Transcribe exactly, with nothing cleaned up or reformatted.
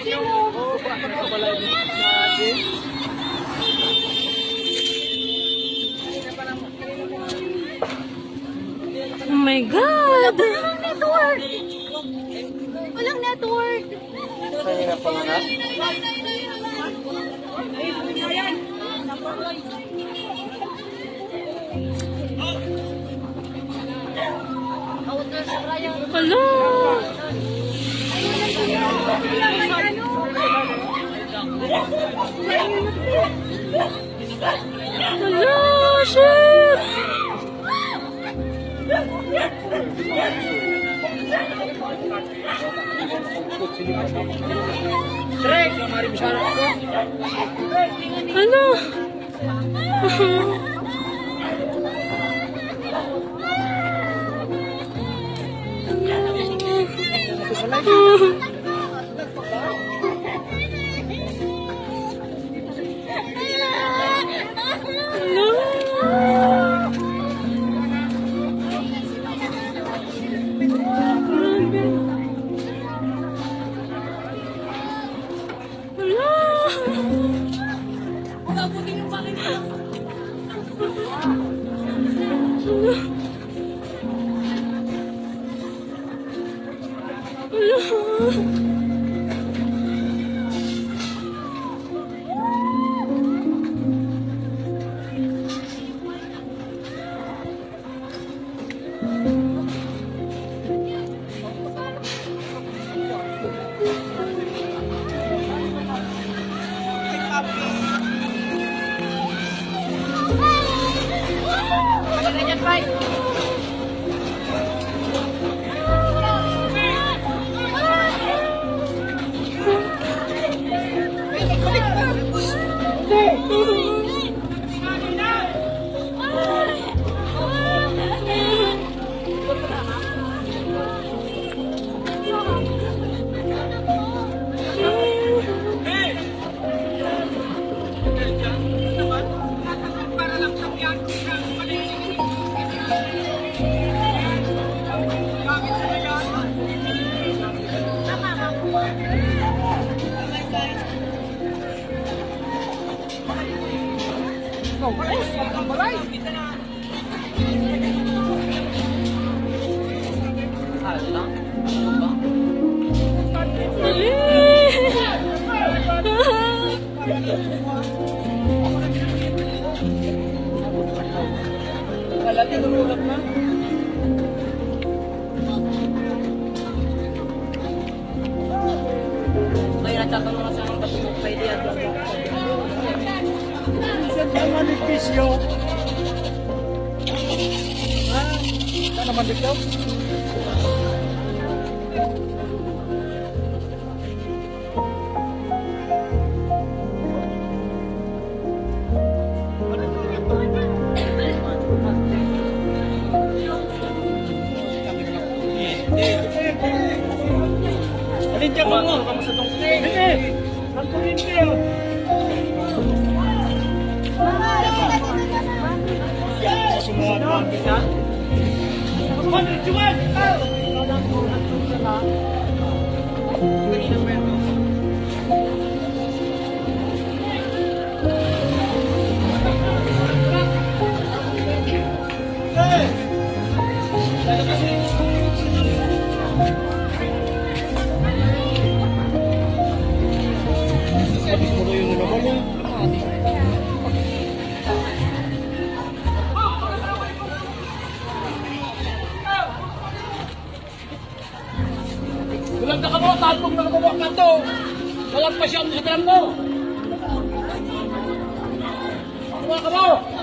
Oh my God! Walang network! Walang network! Kanina pa nga na. Hala! Hala, shit! Ano? May nagtatanong na sa mga kapatid, pwede yan. Minsan ang manifesyo. Ah, saan naman dito? Alin dyan mo? Sige. Ang kuryente, oh. Sumuha naman kita. Bulag na kamo, tatong na kamo, kanto. Walang pasyam sa tanan mo. Bulag kamo.